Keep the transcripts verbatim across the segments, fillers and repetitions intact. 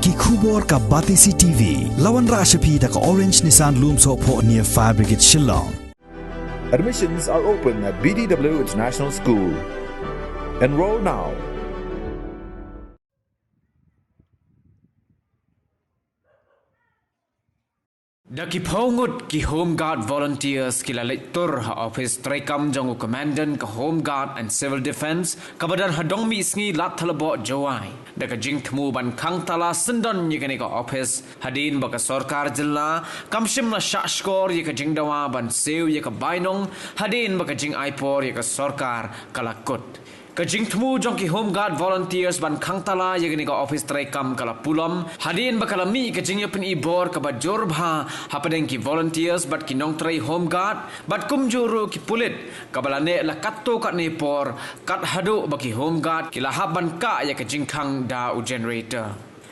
Ki khubor ka Batesi T V, la wanrah sha phi da ka Orange Nissan Lumsohphoh near Fire Brigade Shillong. Admissions are open at B D W International School. Enroll now. Da ki phew ngut ki Home Guard Volunteers ki la leit tur ha ophis treikam jong u Commandant ka Home Guard and Civil Defence kaba don ha Dongmihsngi, Ladthadlaboh, Jowai, da ka jingthmu ban khang tala syndon ïa kane ka ophis, hadien ba ka sorkar jylla kam shym la shah shkor ïa ka jingdawa ban siew ïa ka bainong, hadien ba ka jingai por ïa ka sorkar ka la kut. Ka jingthmu jong ki Home Guard Volunteers ban khang tala ïa kane ka ophis treikam ka la pulom, hadien ba ka la mih ka jingïapyni bor kaba jur bha hapdeng ki volunteers bad ki nongtrei Home Guard, bad kumjuh ruh ki pulit, kaba la neh la katto katne por, kat haduh ba ki Home Guard ki la hap ban kah ïa ka jingkhang da u generator.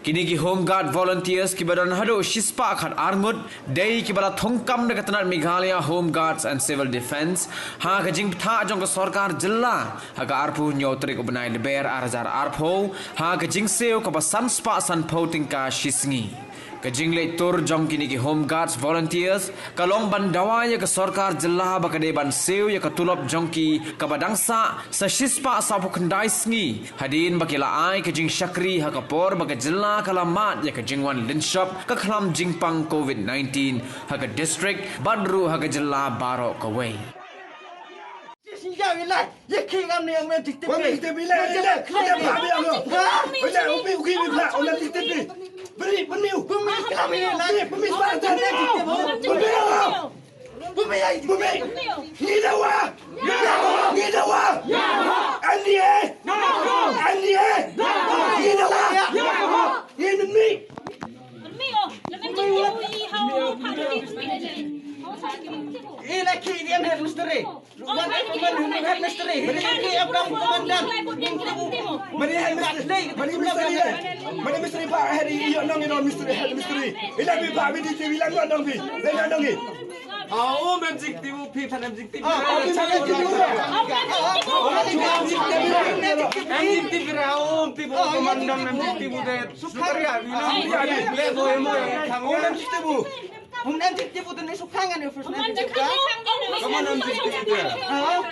Kine ki Home Guard Volunteers kiba don haduh shispah khat ar ngut, dei kiba la thungkam da ka tnat Meghalaya Home Guards and Civil Defence ha ka jingbthah jong ka sorkar jylla ha ka arphew hynñiew tarik u bnai Lber ar hajar arphew, ha ka jingsiew kaba sanspah sanphew tyngka shi sngi. Ka jingleit tur jong kine ki Home Guards Volunteers ka long ban dawa ïa ka sorkar jylla ba ka dei ban siew ïa ka tulop jong ki kaba dang sah sa shispah sawphew khyndai sngi, hadien ba ki la ai ka jingshakri ha ka por ba ka jylla ka la mad ïa ka jingwan lynshop ka khlam jingpang COVID nineteen ha ka district bad ruh ha ka jylla baroh kawei. Bumi ai, bumi. Ngi dawa. Ngi dawa. N D A. N D A. Ngi dawa. Ngi ngi. Ila ki diam head mystery. Wan man head mystery. Beri ki abang komandan. Beri head mystery. Beri mystery. Beri mystery ba head, ïa nong ïa nong mystery, head mystery. Ila bi ba bi di ila nong nong bi. Ila nong ni. Aum M G T V, phi than M G T V. Ah, phi than M G T V. M G T V, aum T V, komandan M G T V de. Sukaria, bina. Le boy mo yang thang. Aum M G T V. Hum M G T V tu ni sukang kan, first M G T V. Komandan M G T V. Ah.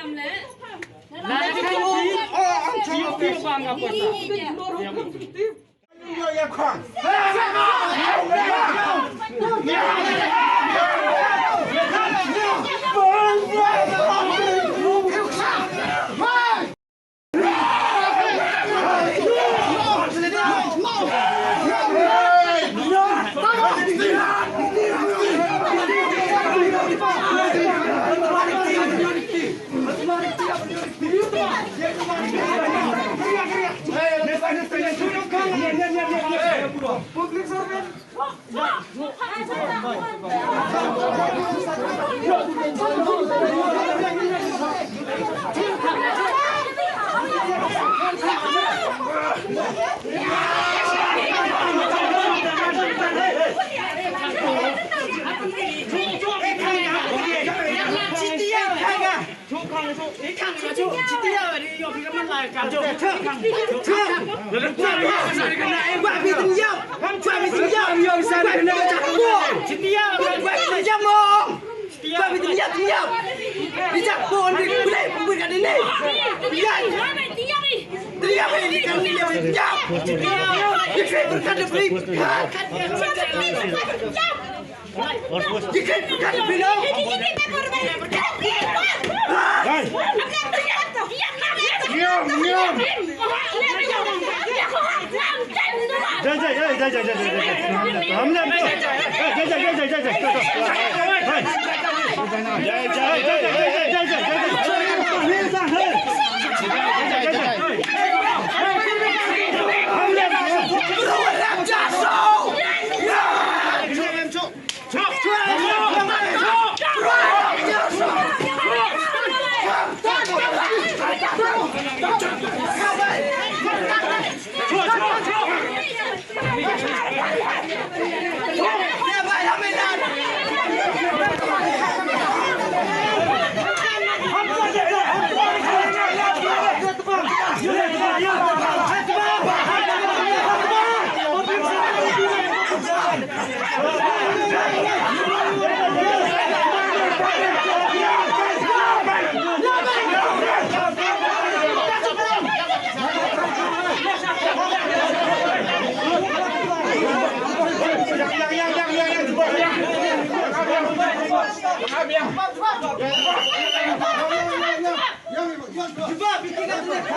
M G T V. Oh, ang thang.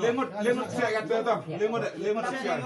Lengot, lengot siap kat tu. Lengot, lengot siap.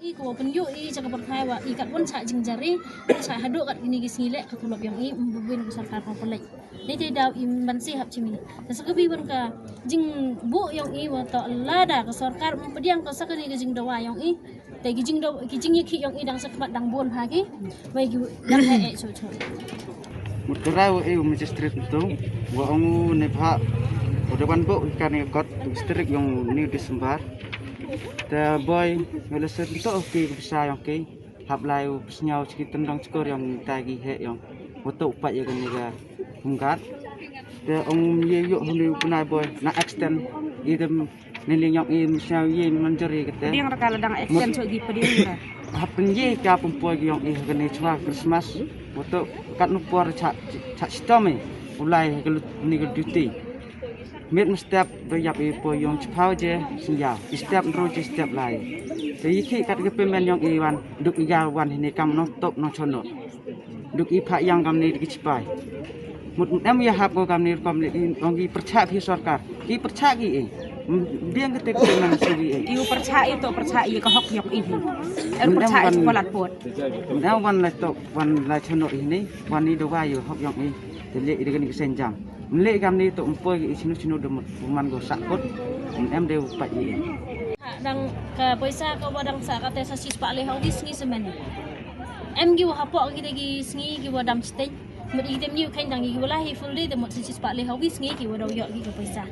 I ka wa pynïoh i cha ka pyrthai wa i kat wan chah jingjari, wan chah haduh kat kini ki sngi leh ka tulop yong i, ym bun ka sorkar ka pynleit. Ni te daw i ban si hap chimi. Ta sa ka bi wan ka jingbuh yong i wa to lada ka sorkar ym pdiang ka sa kani ka jingdawa yong i. Te ki jingdaw ki jingïakhih yong i dang sa khmat dang bun ha ki. Wei ki dang ha e cho cho. Mut ka rai wa e u magistrate tu wa ong u ne pha u da ban buh ka ne kot tu strik yong ni December. Te boy, wala ser tu ki bisa yong ki. Hap lai u psnyaw chiki tendong chkor yong ta ki he yong. Wato pat ya kani ka hungkat. Te ong ye yo hunu punai boy na extend. Idem niling yong i psnyaw ye manjari kete. Pdiang raka ladang extend so gi pdiang ra. Hap pen ye ka pempoi yong i kani chwa Christmas. Wato kat nu por cha cha sitame. Ulai ka lut ni ka duty. Miet mynstep da ïap i poi ïong chiphaw je sñiaw. I step nro je step lai. Te i ki kat ki payment ïong i wan duk i ïa wan hini kam nongtop nongchonot. Duk i pha ïang kamni duk i chipai. Mut em ïa hap ko kamni rukom le i ong ki pyrchah phi sorkar. Ki pyrchah ki i. Biang kete payment su ki i. Iu pyrchah i to pyrchah i ka hok ïong i. Er pyrchah i palat pot. Em wan la to wan la chonot hini. Wan i dawa ïa hok ïong i. Te le i degen ki senjam. Mlei kam ni to mpoi ki sinu sinu de man go sakut. Em de upat i. Dang ka poisa ka wa dang sa kate sa sis pa le hau wi sngi semen. Em ki wa hapoh ki de ki sngi ki wa dam chiteng. Mut i tem ni u khen dang ki wa la hi full day de mut sa sis pa le hau wi sngi ki wa dau yok ki ka poisa.